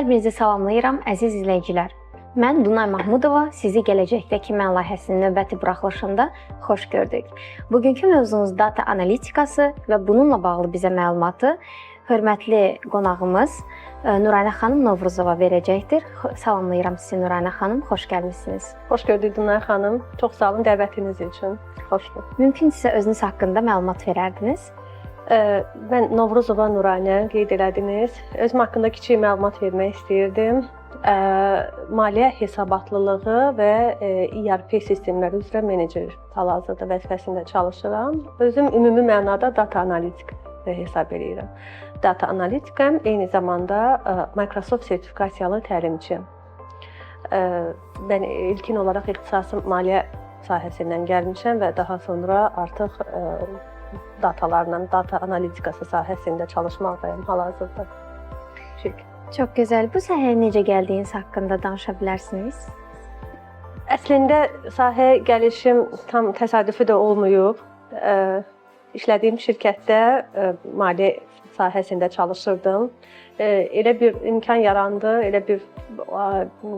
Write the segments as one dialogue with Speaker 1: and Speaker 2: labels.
Speaker 1: Hər birinizi salamlayıram, əziz izləyicilər. Mən Dunay Mahmudova sizi Gələcəkdəki Mən layihəsinin növbəti buraxılışında xoş gördük. Bugünkü mövzumuz data analitikası və bununla bağlı bizə məlumatı hörmətli qonağımız Nuranə xanım Novruzova verəcəkdir. Salamlayıram sizi, Nuranə xanım, xoş gəlmisiniz.
Speaker 2: Xoş gördük, Dunay xanım. Çox sağ olun dəvətiniz üçün. Xoş gördük.
Speaker 1: Mümkünsə özünüz haqqında məlumat verərdiniz?
Speaker 2: Mən Novruzova Nuranə, qeyd elədiniz. Özüm haqqında kiçik məlumat vermək istəyirdim. Maliyyə hesabatlılığı və ERP sistemləri üzrə menecer hal-hazırda vəzifəsində çalışıram. Özüm ümumi mənada data analitik hesab eləyirəm. Data analitikəm, eyni zamanda Microsoft sertifikasiyalı təlimçiyəm. Mən ilkin olaraq ixtisasım maliyyə sahəsindən gəlmişəm və daha sonra artıq datalarla, data analitikası sahəsində çalışmaqdayım hal-hazırda.
Speaker 1: Çox gözəl. Bu sahəyə necə gəldiyiniz haqqında danışa bilərsiniz?
Speaker 2: Əslində sahəyə gəlişim tam təsadüfi də olmayıb. İşlədiyim şirkətdə maliyyə sahəsində çalışırdım. Elə bir imkan yarandı, elə bir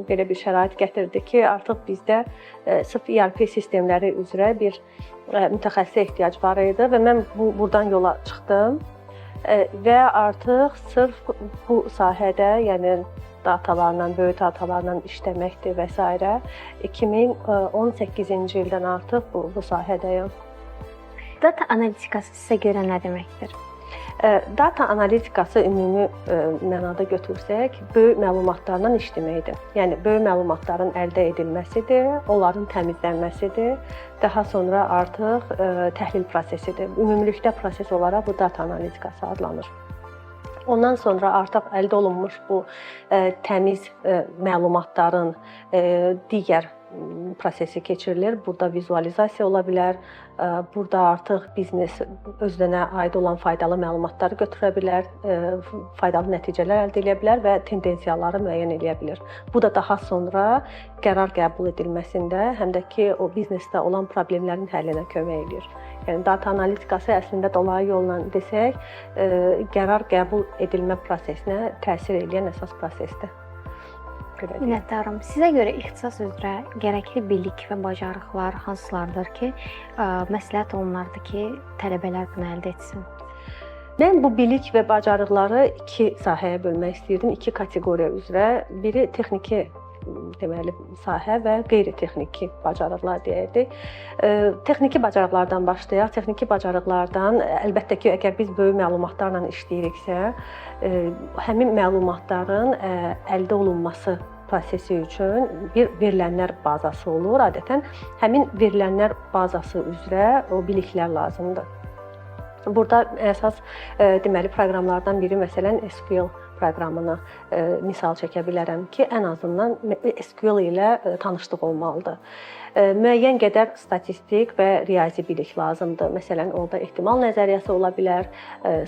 Speaker 2: belə bir şərait gətirdi ki, artıq bizdə sırf ERP sistemləri üzrə bir mütəxəssisə ehtiyac var idi və mən burdan yola çıxdım və artıq sırf bu sahədə, yəni datalarla, böyük datalarla işləməkdir və s. 2018-ci ildən artıq bu sahədəyəm.
Speaker 1: Data analitikası sizə görə nə deməkdir?
Speaker 2: Data analitikası ümumi mənada götürsək, böyük məlumatlarla işləməkdir. Yəni böyük məlumatların əldə edilməsidir, onların təmizlənməsidir, daha sonra artıq təhlil prosesidir. Ümumilikdə proses olaraq bu data analitikası adlanır. Ondan sonra artıq əldə olunmuş bu təmiz məlumatların digər prosesi keçirilir. Burada vizualizasiya ola bilər. Burada artıq biznes özünə aid olan faydalı məlumatları götürə bilər, faydalı nəticələr əldə edə bilər və tendensiyaları müəyyən edə bilər. Bu da daha sonra qərar qəbul edilməsində, həm də ki, o biznesdə olan problemlərin həllinə kömək eləyir. Yəni data analitikası əslində dolayı yolla desək, qərar qəbul edilmə prosesinə təsir eləyən əsas prosesdir.
Speaker 1: Minnətdaram. Sizə görə ixtisas üzrə gərəkli bilik və bacarıqlar hansılardır ki, məsləhət olunardı ki, tələbələr bunu əldə etsin?
Speaker 2: Mən bu bilik və bacarıqları iki sahəyə bölmək istəyirdim, iki kateqoriya üzrə. Biri texniki deməli sahə və qeyri-texniki bacarıqlar deyərdik. Texniki bacarıqlardan başlayaq. Texniki bacarıqlardan əlbəttə ki, əgər biz böyük məlumatlarla işləyiriksə, həmin məlumatların əldə olunması prosesi üçün bir verilənlər bazası olur. Adətən həmin verilənlər bazası üzrə o biliklər lazımdır. Burada əsas deməli proqramlardan biri, məsələn, SQL proqramını misal çəkə bilərəm ki, ən azından SQL ilə tanışlıq olmalıdır. Müəyyən qədər statistik və riyazi bilik lazımdır. Məsələn, orada ehtimal nəzəriyyəsi ola bilər,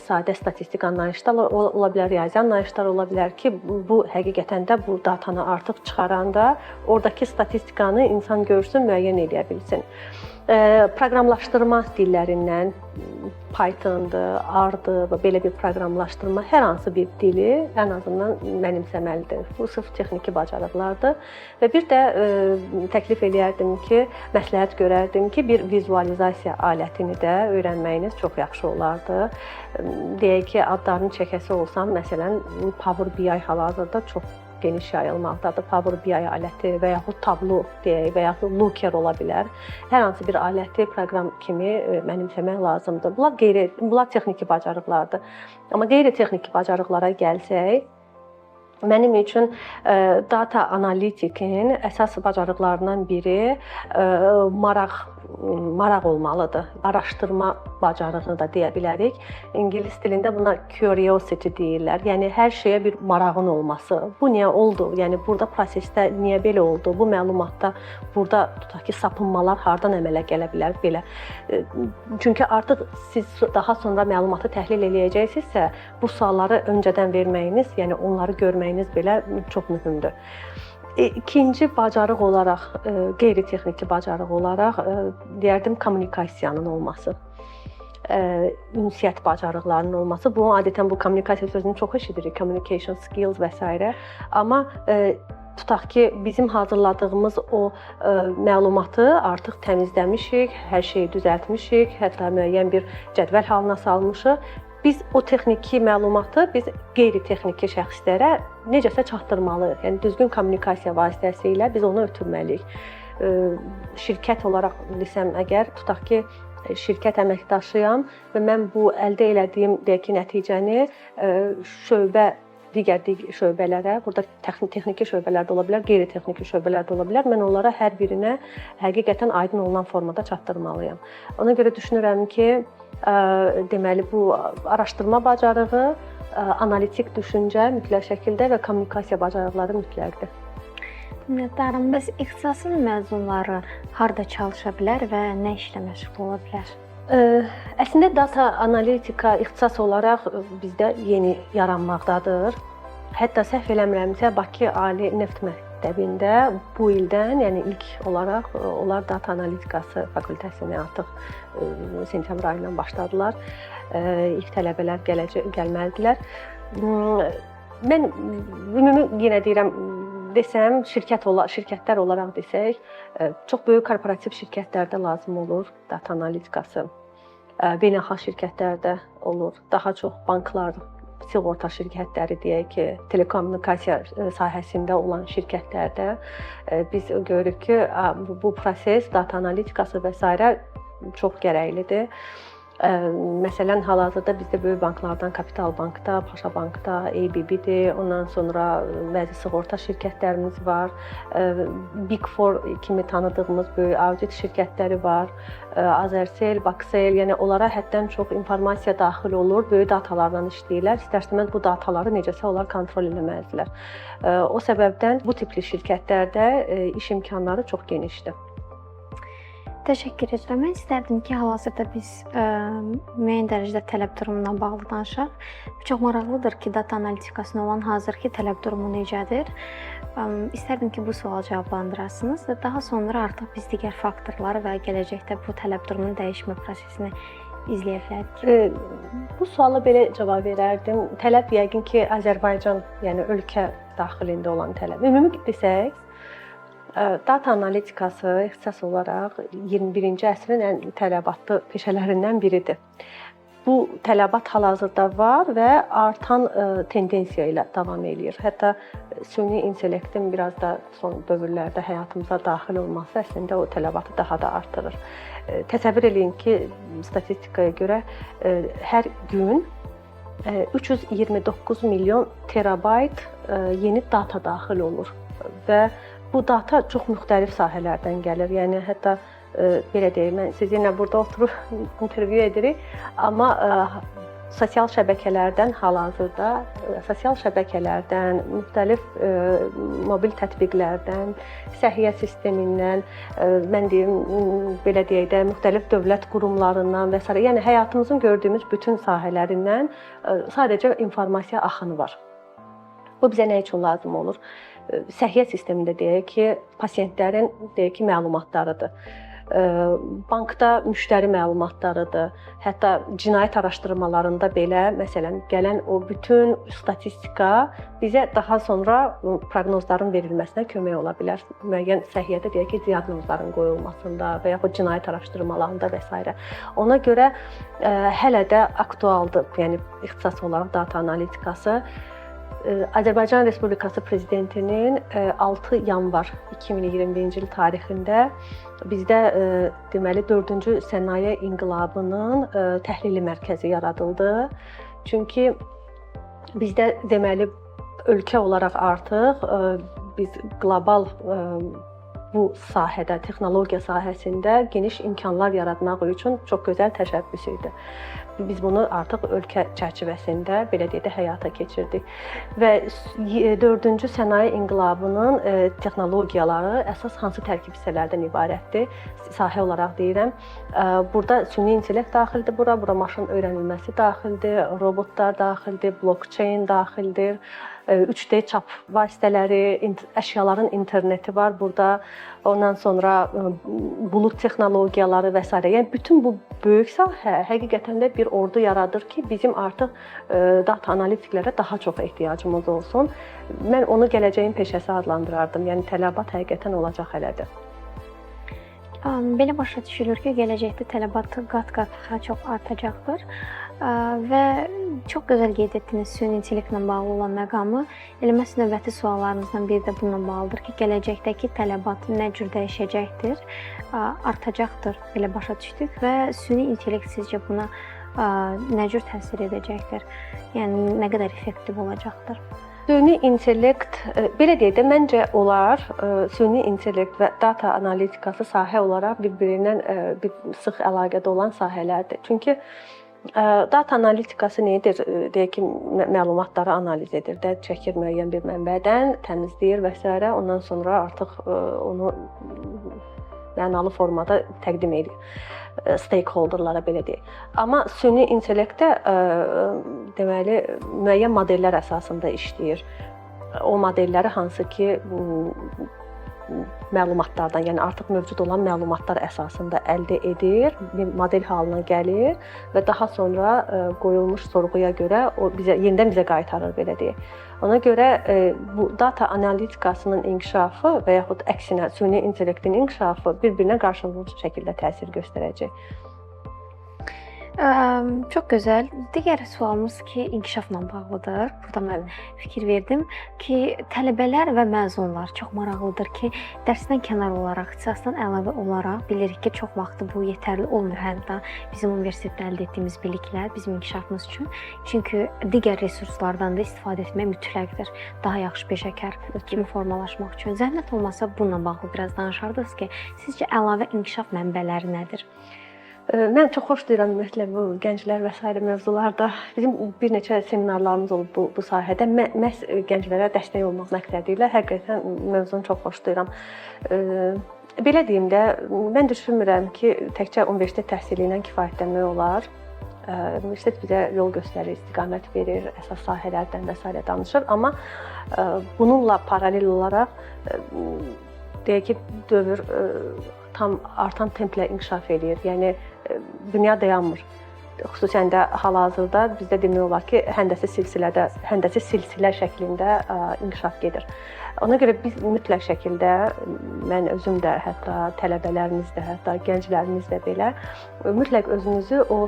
Speaker 2: sadə statistik anlayışlar ola bilər, riyazi anlayışlar ola bilər ki, bu həqiqətən də bu datanı artıq çıxaranda oradakı statistikanı insan görsün, müəyyən eləyə bilsin. Proqramlaşdırma dillərindən Pythondır, R-dır və belə bir proqramlaşdırma hər hansı bir dili ən azından mənimsəməlidir. Bu sırf texniki bacarıqlardır. Və bir də təklif eləyərdim ki, məsləhət görərdim ki, bir vizualizasiya alətini də öyrənməyiniz çox yaxşı olardı. Deyək ki, adlarını çəkəsi olsam, məsələn, Power BI hal-hazırda çox geniş yayılmaqdadır. Power BI aləti və yaxud Tableau deyək və yaxud Looker ola bilər. Hər hansı bir aləti proqram kimi mənimsəmək lazımdır. Bunlar texniki bacarıqlardır. Amma qeyri-texniki bacarıqlara gəlsək, mənim üçün data analitikin əsas bacarıqlarından biri maraq olmalıdır. Araşdırma bacarığı da deyə bilərik. İngilis dilində buna curiosity deyirlər. Yəni hər şeyə bir marağın olması. Bu niyə oldu? Yəni burada prosesdə niyə belə oldu? Bu məlumatda burada tutaq ki, sapınmalar hardan əmələ gələ bilər belə. Çünki artıq siz daha sonra məlumatı təhlil eləyəcəksinizsə, bu sualları öncədən verməyiniz, yəni onları görməyiniz belə çox mühümdür. İkinci bacarıq olaraq, qeyri-texniki bacarıq olaraq deyərdim kommunikasiyanın olması. ünsiyyət bacarıqlarının olması. Bu adətən bu kommunikasiya sözünü çox eşidirik, communication skills və s. Amma tutaq ki, bizim hazırladığımız o məlumatı artıq təmizləmişik, hər şeyi düzəltmişik, hətta müəyyən bir cədvəl halına salmışıq. Biz o texniki məlumatı biz qeyri-texniki şəxslərə necəsə çatdırmalıyıq. Yəni düzgün kommunikasiya vasitəsilə biz onu ötürməliyik. Şirkət olaraq desəm əgər, tutaq ki, şirkət əməkdaşıyam və mən bu əldə elədiyim deyək ki, nəticəni şöbə digər şöbələrə, burada texniki şöbələr də ola bilər, qeyri-texniki şöbələr də ola bilər. Mən onlara hər birinə həqiqətən aydın olunan formada çatdırmalıyam. Ona görə düşünürəm ki, deməli bu araşdırma bacarığı, analitik düşüncə mütləq şəkildə və kommunikasiya bacarıqları mütləqdir.
Speaker 1: Minnətdaram. Bəs ixtisasın məzunları harda çalışa bilər və nə işlə məşğul ola bilər?
Speaker 2: Əslində data analitika ixtisas olaraq bizdə yeni yaranmaqdadır. Hətta səhv eləmirəmsə, Bakı Ali Neft Məktəbində bu ildən, yəni ilk olaraq onlar data analitikası fakültəsini artıq sentyabr ayından başladılar. İlk tələbələr gəlməlidirlər. Mən ümumi yenə deyirəm, desəm, şirkətlər olaraq desək, çox böyük korporativ şirkətlərdə lazım olur data analitikası. Beynəlxalq şirkətlərdə olur. Daha çox banklar, sığorta şirkətləri deyək ki, telekommunikasiya sahəsində olan şirkətlərdə biz görürük ki, bu proses, data analitikası və s. çox gərəklidir. Məsələn, hal-hazırda bizdə böyük banklardan Kapital Bankda, Paşa Bankda, ABB-dir, ondan sonra bəzi sığorta şirkətlərimiz var. Big Four kimi tanıdığımız böyük audit şirkətləri var. Azercell, Bakcell, yəni onlara həddən çox informasiya daxil olur, böyük datalarla işləyirlər. İstər-istəməz bu dataları necəsə onlar kontrol eləməlidirlər. O səbəbdən bu tipli şirkətlərdə iş imkanları çox genişdir.
Speaker 1: Təşəkkür edirəm. Mən istərdim ki, hal-hazırda biz müəyyən dərəcədə tələb durumundan bağlı danışaq. Çox maraqlıdır ki, data analitikasına olan hazırki tələb durumu necədir? İstərdim ki, bu sualı cavablandırasınız və daha sonra artıq biz digər faktorları və gələcəkdə bu tələb durumunun dəyişmə prosesini izləyə bilərik.
Speaker 2: Bu suala belə cavab verərdim. Tələb yəqin ki, Azərbaycan, yəni ölkə daxilində olan tələb. Ümumi desək, data analitikası ixtisas olaraq 21-ci əsrin ən tələbatlı peşələrindən biridir. Bu tələbat hal-hazırda var və artan tendensiya ilə davam eləyir. Hətta süni intellektin biraz da son dövrlərdə həyatımıza daxil olması əslində o tələbatı daha da artırır. Təsəvvür eləyin ki, statistikaya görə hər gün 329 milyon terabayt yeni data daxil olur və bu data çox müxtəlif sahələrdən gəlir. Yəni hətta belə deyək, mən sizinlə burada oturub intervyu edirik, amma sosial şəbəkələrdən hal-hazırda sosial şəbəkələrdən, müxtəlif mobil tətbiqlərdən, səhiyyə sistemindən, mən deyim, belə deyək də, müxtəlif dövlət qurumlarından və s. yəni həyatımızın gördüyümüz bütün sahələrindən sadəcə informasiya axını var. Bu bizə nə üçün lazım olur? Səhiyyə sistemində deyək ki, pasientlərin deyək ki, məlumatlarıdır. Bankda müştəri məlumatlarıdır. Hətta cinayət araşdırmalarında belə, məsələn, gələn o bütün statistika bizə daha sonra proqnozların verilməsinə kömək ola bilər. Müəyyən səhiyyədə deyək ki, diaqnozların qoyulmasında və yaxud cinayət araşdırmalarında və s. Ona görə hələ də aktualdır. Yəni ixtisas olaraq data analitikası. Azərbaycan Respublikası Prezidentinin 6 yanvar 2021-ci il tarixində bizdə deməli 4-cü sənaye inqilabının təhlili mərkəzi yaradıldı. Çünki bizdə deməli ölkə olaraq artıq biz qlobal bu sahədə, texnologiya sahəsində geniş imkanlar yaratmaq üçün çox gözəl təşəbbüs idi. Biz bunu artıq ölkə çərçivəsində belə deyək də həyata keçirdik. Və 4-cü sənaye inqilabının texnologiyaları əsas hansı tərkib hissələrdən ibarətdir? Sahə olaraq deyirəm. Burada süni intellekt daxildir bura, bura maşın öyrənilməsi daxildir, robotlar daxildir, blockchain daxildir. 3D çap vasitələri, əşyaların interneti var burada. Ondan sonra bulud texnologiyaları və sairə. Yəni bütün bu böyük sahə həqiqətən də bir ordu yaradır ki, bizim artıq data analitiklərə daha çox ehtiyacımız olsun. Mən onu gələcəyin peşəsi adlandırardım. Yəni tələbat həqiqətən olacaq hələ də.
Speaker 1: Belə başa düşülür ki, gələcəkdə tələbat qat-qat daha çox artacaqdır. Və çox gözəl qeyd etdiniz süni intellektlə bağlı olan məqamı. Elə məhz növbəti suallarımızdan biri də bununla bağlıdır ki, gələcəkdəki tələbat nə cür dəyişəcəkdir, artacaqdır, belə başa düşdük və süni intellekt sizcə buna nə cür təsir edəcəkdir? Yəni nə qədər effektiv olacaqdır?
Speaker 2: Süni intellekt, belə deyək də, məncə olar, süni intellekt və data analitikası sahə olaraq bir-birindən bir sıx əlaqədə olan sahələrdir. Çünki data analitikası nə edir? Deyək ki, məlumatları analiz edir də, çəkir müəyyən bir mənbədən, təmizləyir və s. Ondan sonra artıq onu mənalı formada təqdim edir stakeholderlara, belə deyək. Amma süni intellekt də deməli müəyyən modellər əsasında işləyir. O modelləri hansı ki məlumatlardan, yəni artıq mövcud olan məlumatlar əsasında əldə edir, bir model halına gəlir və daha sonra qoyulmuş sorğuya görə o bizə yenidən bizə qaytarır, belə deyək. Ona görə bu data analitikasının inkişafı və yaxud əksinə süni intellektin inkişafı bir-birinə qarşılıqlı şəkildə təsir göstərəcək.
Speaker 1: Çox gözəl. Digər sualımız ki, inkişafla bağlıdır. Burada mən fikir verdim ki, tələbələr və məzunlar çox maraqlıdır ki, dərsdən kənar olaraq, ixtisasdan əlavə olaraq bilirik ki, çox vaxtı bu yetərli olmur, hətta bizim universitetdə əldə etdiyimiz biliklər bizim inkişafımız üçün. Çünki digər resurslardan da istifadə etmək mütləqdir. Daha yaxşı peşəkar kimi formalaşmaq üçün. Zəhmət olmasa bununla bağlı biraz danışardınız ki, sizcə əlavə inkişaf mənbələri nədir?
Speaker 2: Mən çox xoşlayıram ümumiyyətlə bu gənclər və sairə mövzularda. Bizim bir neçə seminarlarımız olub bu sahədə. Məhz gənclərə dəstək olmaq məqsədi ilə həqiqətən mövzunu çox xoşlayıram. Belə deyim də, mən düşünmürəm ki, təkcə universitet təhsili ilə kifayətlənmək olar. Universitet bizə yol göstərir, istiqamət verir, əsas sahələrdən və sairə danışır, amma bununla paralel olaraq deyək ki, dövr tam artan templə inkişaf eləyir. Yəni dünya dayanmır. Xüsusən də hal-hazırda bizdə demək olar ki, həndəsi silsilə şəklində inkişaf gedir. Ona görə biz mütləq şəkildə, mən özüm də, hətta tələbələrimiz də, hətta gənclərimiz də belə mütləq özümüzü o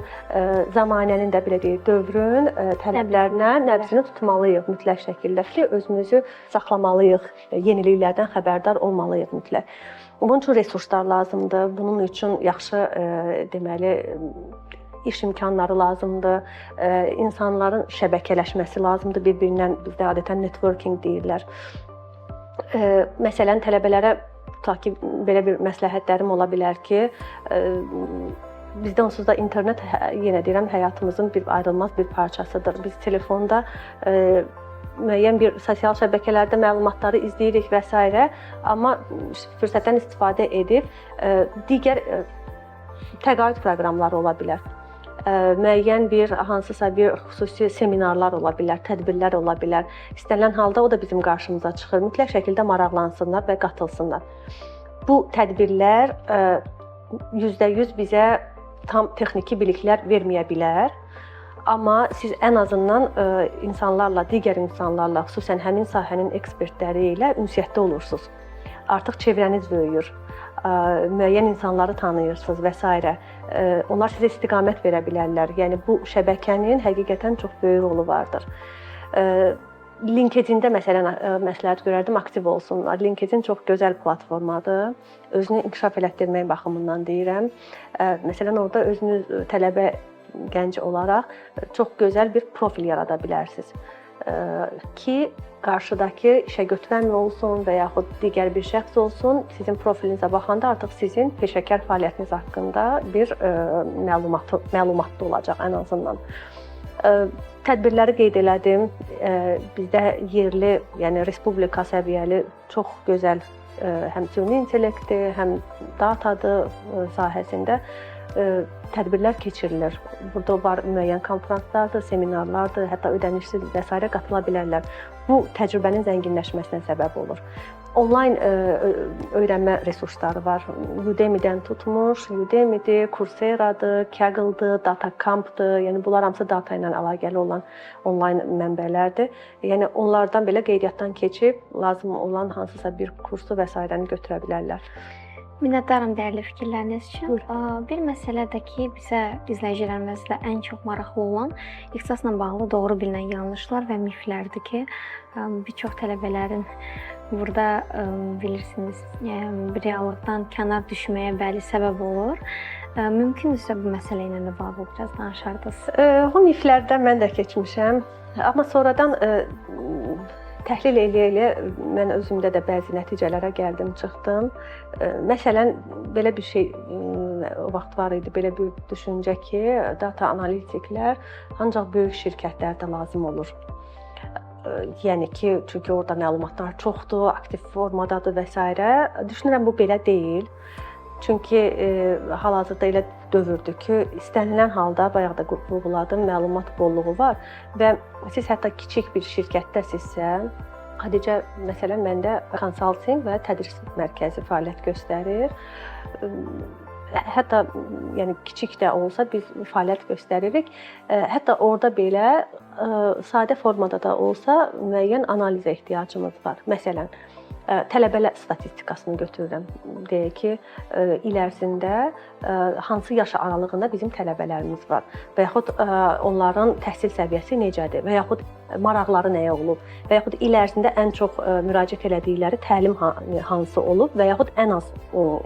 Speaker 2: zamanənin də, belə deyək, dövrün tələblərinə nəbzini tutmalıyıq mütləq şəkildə ki, özümüzü saxlamalıyıq, yeniliklərdən xəbərdar olmalıyıq mütləq. Bunun üçün resurslar lazımdır. Bunun üçün yaxşı deməli iş imkanları lazımdır. İnsanların şəbəkələşməsi lazımdır bir-birindən. Bizdə adətən networking deyirlər. Məsələn, tələbələrə tutaq ki, belə bir məsləhətlərim ola bilər ki, bizdə onsuz da internet, yenə deyirəm, həyatımızın bir ayrılmaz bir parçasıdır. Biz telefonda müəyyən bir sosial şəbəkələrdə məlumatları izləyirik və s. amma fürsətdən istifadə edib digər təqaüd proqramları ola bilər. Müəyyən bir hansısa bir xüsusi seminarlar ola bilər, tədbirlər ola bilər. İstənilən halda o da bizim qarşımıza çıxır. Mütləq şəkildə maraqlansınlar və qatılsınlar. Bu tədbirlər 100% bizə tam texniki biliklər verməyə bilər. Amma siz ən azından insanlarla, digər insanlarla, xüsusən həmin sahənin ekspertləri ilə ünsiyyətdə olursunuz. Artıq çevrəniz böyüyür. Müəyyən insanları tanıyırsınız və s. Onlar sizə istiqamət verə bilərlər. Yəni bu şəbəkənin həqiqətən çox böyük rolu vardır. LinkedIn-də məsələn məsləhət görərdim aktiv olsunlar. LinkedIn çox gözəl platformadır. Özünü inkişaf elətdirmək baxımından deyirəm. Məsələn orada özünüz tələbə, gənc olaraq çox gözəl bir profil yarada bilərsiniz. Ki qarşıdakı işə götürən olsun və yaxud digər bir şəxs olsun, sizin profilinizə baxanda artıq sizin peşəkar fəaliyyətiniz haqqında bir məlumatlı olacaq ən azından. Tədbirləri qeyd elədim. Bizdə yerli, yəni respublika səviyyəli çox gözəl həm süni intellektdir, həm datadır sahəsində tədbirlər keçirilir. Burada var müəyyən konfranslardır, seminarlardır, hətta ödənişsiz və sairə qatıla bilərlər. Bu təcrübənin zənginləşməsinə səbəb olur. Onlayn öyrənmə resursları var. Udemy-dən tutmuş, Udemy-dir, Coursera-dır, Kaggle-dır, DataCamp-dır. Yəni bunlar hamısı data ilə əlaqəli olan onlayn mənbələrdir. Yəni onlardan belə qeydiyyatdan keçib lazım olan hansısa bir kursu və sairəni götürə bilərlər.
Speaker 1: Minnətdaram dəyərli fikirləriniz üçün. Bir məsələ də ki, bizə izləyicilərimizlə ən çox maraqlı olan ixtisasla bağlı doğru bilinən yanlışlar və miflərdir ki, bir çox tələbələrin burada bilirsiniz, reallıqdan kənar düşməyə bəli səbəb olur. Mümkündürsə bu məsələ ilə də bağlı biraz danışardınız.
Speaker 2: O miflərdən mən də keçmişəm. Amma sonradan təhlil eləyə-eləyə mən özümdə də bəzi nəticələrə gəldim, çıxdım. Məsələn, belə bir şey o vaxt var idi, belə bir düşüncə ki, data analitiklər ancaq böyük şirkətlərdə lazım olur. Yəni ki, çünki orada məlumatlar çoxdur, aktiv formadadır və s. Düşünürəm bu belə deyil. Çünki hal-hazırda elə dövrdür ki, istənilən halda, bayaq da vurğuladım, məlumat bolluğu var və siz hətta kiçik bir şirkətdəsinizsə, adicə məsələn məndə konsaltinq və tədris mərkəzi fəaliyyət göstərir. Hətta yəni kiçik də olsa biz fəaliyyət göstəririk. Hətta orada belə sadə formada da olsa müəyyən analizə ehtiyacımız var. Məsələn, tələbələr statistikasını götürürəm. Deyək ki, il ərzində hansı yaş aralığında bizim tələbələrimiz var və yaxud onların təhsil səviyyəsi necədir və yaxud maraqları nəyə olub və yaxud il ərzində ən çox müraciət elədikləri təlim hansı olub və yaxud ən az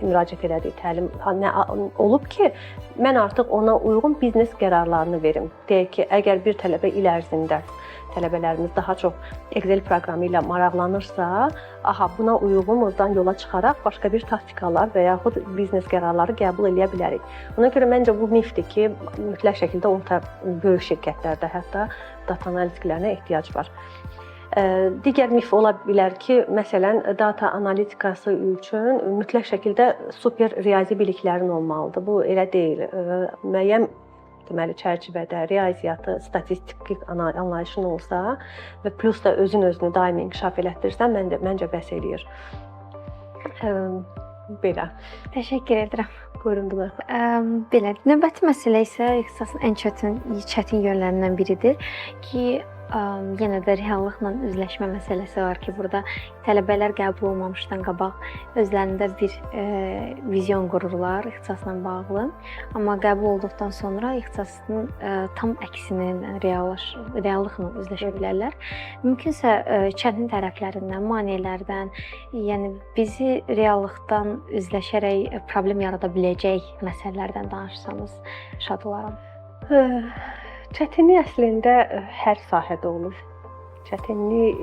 Speaker 2: müraciət elədiyi təlim nə olub ki, mən artıq ona uyğun biznes qərarlarını verim. Deyək ki, əgər bir tələbə il ərzində tələbələrimiz daha çox Excel proqramı ilə maraqlanırsa, aha, buna uyğun oradan yola çıxaraq başqa bir taktikalar və yaxud biznes qərarları qəbul eləyə bilərik. Ona görə məncə bu mifdir ki, mütləq şəkildə orta böyük şirkətlərdə hətta data analitiklərinə ehtiyac var. Digər mif ola bilər ki, məsələn, data analitikası üçün mütləq şəkildə super riyazi biliklərin olmalıdır. Bu elə deyil. Müəyyən deməli çərçivədə riyaziyyatı, statistik anlayışın olsa və plus da özün özünü daimi inkişaf elətdirsən, məncə bəs eləyir. Belə.
Speaker 1: Təşəkkür edirəm.
Speaker 2: Buyurun Dunay.
Speaker 1: Belə, növbəti məsələ isə ixtisasın ən çətin yönlərindən biridir ki, yenə də reallıqla üzləşmə məsələsi var ki, burada tələbələr qəbul olmamışdan qabaq özlərində bir vizyon qururlar ixtisasla bağlı. Amma qəbul olduqdan sonra ixtisasının tam əksini, reallıqla üzləşə bilərlər. Mümkünsə çətin tərəflərindən, maneələrdən, yəni bizi reallıqdan üzləşərək problem yarada biləcək məsələlərdən danışsanız şad olaram.
Speaker 2: Çətinlik əslində hər sahədə olur. Çətinlik,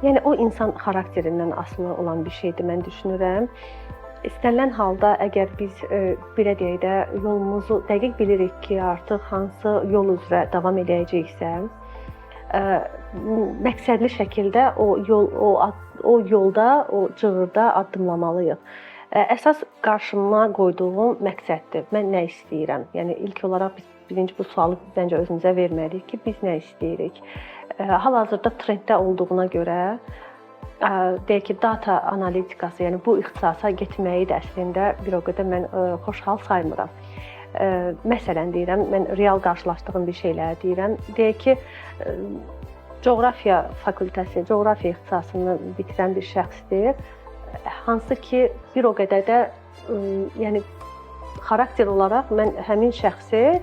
Speaker 2: yəni o insan xarakterindən asılı olan bir şeydir, mən düşünürəm. İstənilən halda əgər biz belə deyək də yolumuzu dəqiq bilirik ki, artıq hansı yol üzrə davam eləyəcəyiksə, məqsədli şəkildə o yol, o yolda, o cığırda addımlamalıyıq. Əsas qarşıma qoyduğum məqsəddir. Mən nə istəyirəm? Yəni ilk olaraq biz birinci bu sualı məncə özümüzə verməliyik ki, biz nə istəyirik? Hal-hazırda trenddə olduğuna görə deyək ki, data analitikası, yəni bu ixtisasa getməyi də əslində bir o qədər mən xoşhal saymıram. Məsələn deyirəm, mən real qarşılaşdığım bir şeyləri deyirəm. Deyək ki, coğrafiya fakültəsi, coğrafiya ixtisasını bitirən bir şəxsdir. Hansı ki, bir o qədər də yəni xarakter olaraq mən həmin şəxsi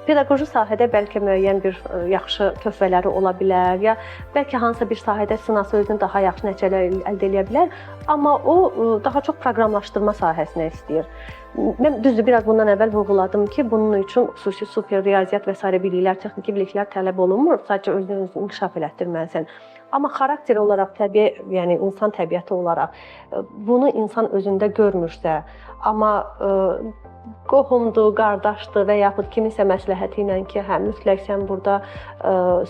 Speaker 2: pedaqoji sahədə bəlkə müəyyən bir yaxşı töhfələri ola bilər, ya bəlkə hansısa bir sahədə sınasa özünü daha yaxşı nəticələr əldə eləyə bilər, amma o daha çox proqramlaşdırma sahəsinə istəyir. Mən düzdür, biraz bundan əvvəl vurğuladım ki, bunun üçün xüsusi super riyaziyyat və sairə biliklər, texniki biliklər tələb olunmur, sadəcə özünü inkişaf elətdirməlisən. Amma xarakter olaraq, təbii, yəni insan təbiəti olaraq bunu insan özündə görmürsə, amma qohumdur, qardaşdır və yaxud kiminsə məsləhəti ilə ki, hə, mütləq sən burada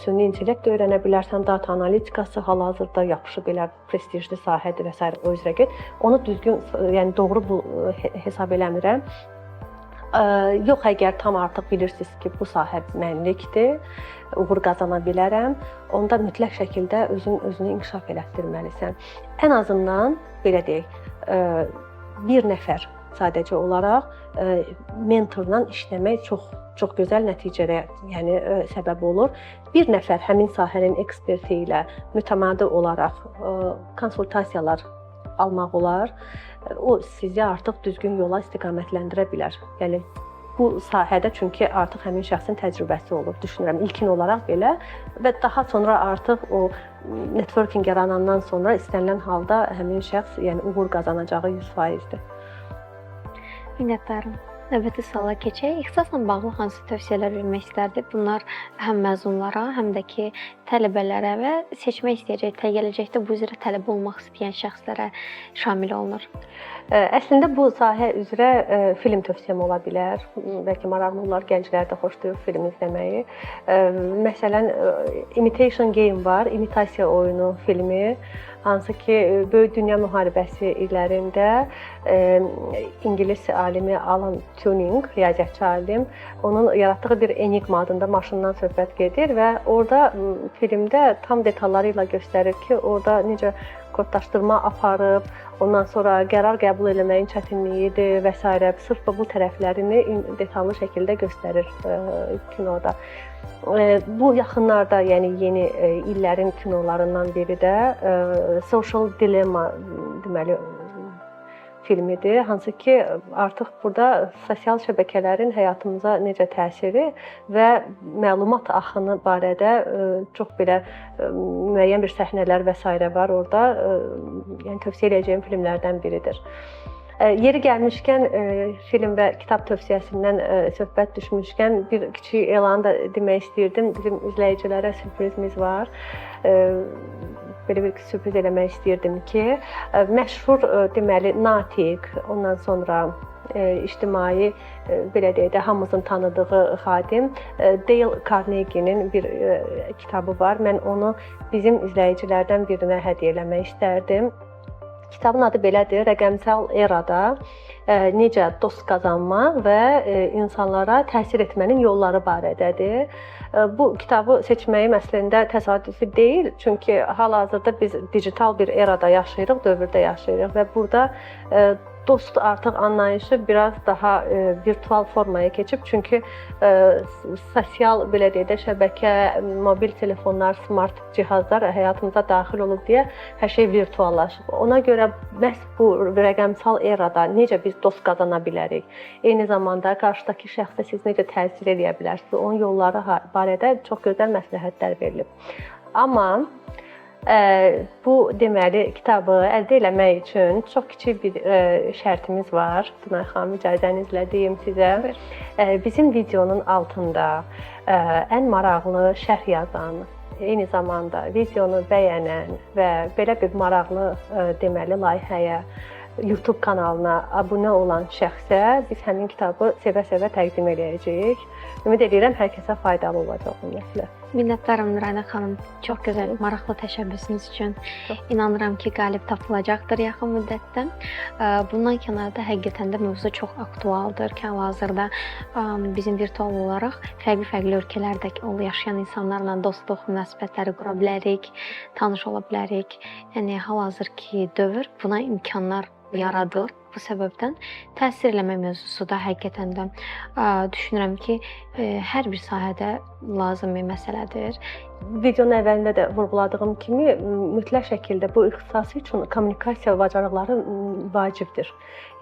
Speaker 2: süni intellekt öyrənə bilərsən, data analitikası hal-hazırda yaxşı belə prestijli sahədir və sairə, o üzrə get. Onu düzgün, yəni doğru bu hesab eləmirəm. Yox, əgər tam artıq bilirsiniz ki, bu sahə mənlikdir, uğur qazana bilərəm, onda mütləq şəkildə özünü inkişaf elətdirməlisən. Ən azından belə deyək, bir nəfər sadəcə olaraq mentorla işləmək çox çox gözəl nəticələrə, yəni səbəb olur. Bir nəfər həmin sahənin eksperti ilə mütəmadi olaraq konsultasiyalar almaq olar. O sizi artıq düzgün yola istiqamətləndirə bilər. Yəni bu sahədə çünki artıq həmin şəxsin təcrübəsi olur, düşünürəm ilkin olaraq belə və daha sonra artıq o networking yaranandan sonra istənilən halda həmin şəxs, yəni uğur qazanacağı 100%-dir.
Speaker 1: Minnətdaram. Növbəti suala keçək. İxtisasla bağlı hansı tövsiyələr vermək istərdi? Bunlar həm məzunlara, həm də ki, tələbələrə və seçmək istəyəcək, gələcəkdə bu üzrə tələbə olmaq istəyən şəxslərə şamil olunur.
Speaker 2: Əslində bu sahə üzrə film tövsiyəm ola bilər. Bəlkə maraqlı olar, gənclər də xoşlayır film izləməyi. Məsələn, Imitation Game var, İmitasiya oyunu filmi. Hansı ki, Böyük Dünya Müharibəsi illərində ingilis alimi Alan Turing, riyaziyyatçı alim, onun yaratdığı bir Enigma adında maşından söhbət gedir və orada filmdə tam detalları ilə göstərir ki, orada necə kodlaşdırma aparıb, ondan sonra qərar qəbul eləməyin çətinliyidir və s. Sırf bu tərəflərini detallı şəkildə göstərir kinoda. Bu yaxınlarda, yəni yeni illərin kinolarından biri də Social Dilemma deməli filmidir. Hansı ki, artıq burada sosial şəbəkələrin həyatımıza necə təsiri və məlumat axını barədə çox belə müəyyən bir səhnələr və s. var orada. Yəni tövsiyə edəcəyim filmlərdən biridir. Yeri gəlmişkən film və kitab tövsiyəsindən söhbət düşmüşkən bir kiçik elan da demək istəyirdim. Bizim izləyicilərə sürprizimiz var. Belə bir sürpriz eləmək istəyirdim ki, məşhur deməli natiq, ondan sonra ictimai, belə deyək də, hamımızın tanıdığı xadim Dale Carnegie-nin bir kitabı var. Mən onu bizim izləyicilərdən birinə hədiyyə eləmək istərdim. Kitabın adı belədir: Rəqəmsal erada necə dost qazanmaq və insanlara təsir etmənin yolları barədədir. Bu kitabı seçməyim əslində təsadüfi deyil, çünki hal-hazırda biz digital bir erada yaşayırıq, dövrdə yaşayırıq və burada dost artıq anlayışı biraz daha virtual formaya keçib. Çünki sosial, belə deyək də, şəbəkə, mobil telefonlar, smart cihazlar həyatımıza daxil olub deyə hər şey virtuallaşıb. Ona görə məhz bu rəqəmsal erada necə biz dost qazana bilərik? Eyni zamanda qarşıdakı şəxsə siz necə təsir eləyə bilərsiniz? Onun yolları barədə çox gözəl məsləhətlər verilib. Amma bu deməli kitabı əldə eləmək üçün çox kiçik bir şərtimiz var. Dunay xanım, icazənizlə deyim sizə. Bizim videonun altında ən maraqlı şərh yazan, eyni zamanda videonu bəyənən və belə bir maraqlı deməli layihəyə, YouTube kanalına abunə olan şəxsə biz həmin kitabı sevə-sevə təqdim eləyəcəyik. Ümid edirəm hər kəsə faydalı olacaq bu məsələ.
Speaker 1: Minnətdaram Nuranə xanım. Çox gözəl, maraqlı təşəbbüsünüz üçün. İnanıram ki, qalib tapılacaqdır yaxın müddətdə. Bundan kənarda həqiqətən də mövzu çox aktualdır ki, hal-hazırda bizim virtual olaraq fərqli-fərqli ölkələrdə yaşayan insanlarla dostluq münasibətləri qura bilərik, tanış ola bilərik. Yəni hal-hazırki dövr buna imkanlar yaradır. Bu səbəbdən təsir eləmə mövzusu da həqiqətən də düşünürəm ki, hər bir sahədə lazımi məsələdir.
Speaker 2: Videonun əvvəlində də vurğuladığım kimi, mütləq şəkildə bu ixtisas üçün kommunikasiya bacarıqları vacibdir.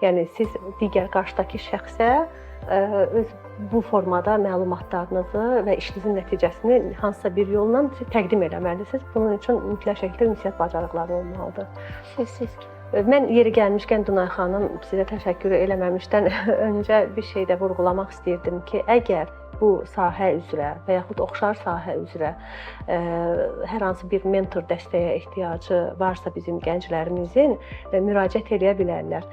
Speaker 2: Yəni siz digər qarşıdakı şəxsə öz bu formada məlumatlarınızı və işinizin nəticəsini hansısa bir yolla təqdim eləməlisiniz. Bunun üçün mütləq şəkildə ünsiyyət bacarıqları olmalıdır.
Speaker 1: Sözsüz ki.
Speaker 2: Mən yeri gəlmişkən Dunay xanım, sizə təşəkkür eləməmişdən öncə bir şey də vurğulamaq istəyirdim ki, əgər bu sahə üzrə və yaxud oxşar sahə üzrə hər hansı bir mentor dəstəyə ehtiyacı varsa bizim gənclərimizin, müraciət eləyə bilərlər.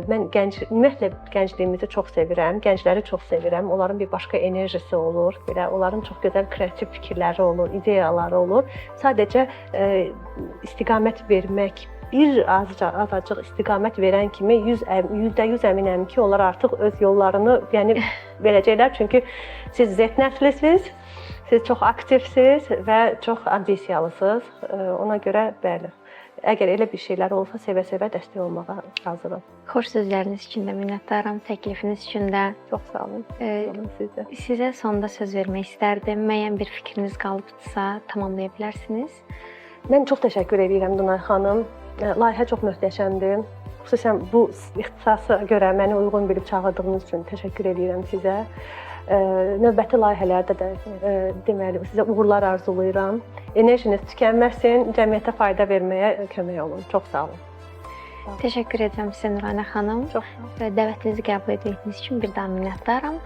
Speaker 2: Mən ümumiyyətlə gəncliyimizi çox sevirəm, gəncləri çox sevirəm. Onların bir başqa enerjisi olur, belə onların çox gözəl kreativ fikirləri olur, ideyaları olur. Sadəcə istiqamət vermək bir azca azacıq istiqamət verən kimi 100% əminəm ki, onlar artıq öz yollarını, yəni verəcəklər. Çünki siz Z nəslisiz, siz çox aktivsiz və çox ambisiyalısınız. Ona görə bəli. Əgər elə bir şeylər olsa sevə-sevə dəstək olmağa hazıram.
Speaker 1: Xoş sözləriniz üçün də minnətdaram, təklifiniz üçün də.
Speaker 2: Çox sağ olun. Sağ olun sizə.
Speaker 1: Sizə sonda söz vermək istərdim. Müəyyən bir fikriniz qalıbdısa, tamamlaya bilərsiniz.
Speaker 2: Mən çox təşəkkür edirəm Dunay xanım. Layihə çox möhtəşəmdir. Xüsusən bu ixtisasa görə məni uyğun bilib çağırdığınız üçün təşəkkür edirəm sizə. Növbəti layihələrdə də deməli sizə uğurlar arzulayıram. Enerjiniz tükənməsin, cəmiyyətə fayda verməyə kömək olun. Çox sağ olun.
Speaker 1: Təşəkkür edirəm sizə Nuranə xanım.
Speaker 2: Çox sağ olun.
Speaker 1: Və dəvətinizi qəbul etdiyiniz üçün bir daha minnətdaram.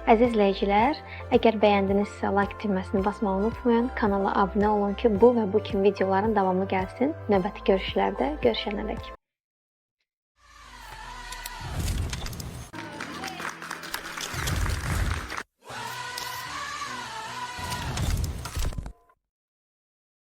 Speaker 1: Əziz izləyicilər, əgər bəyəndinizsə like düyməsini basmağı unutmayın. Kanala abunə olun ki, bu və bu kimi videoların davamı gəlsin. Növbəti görüşlərdə görüşənədək.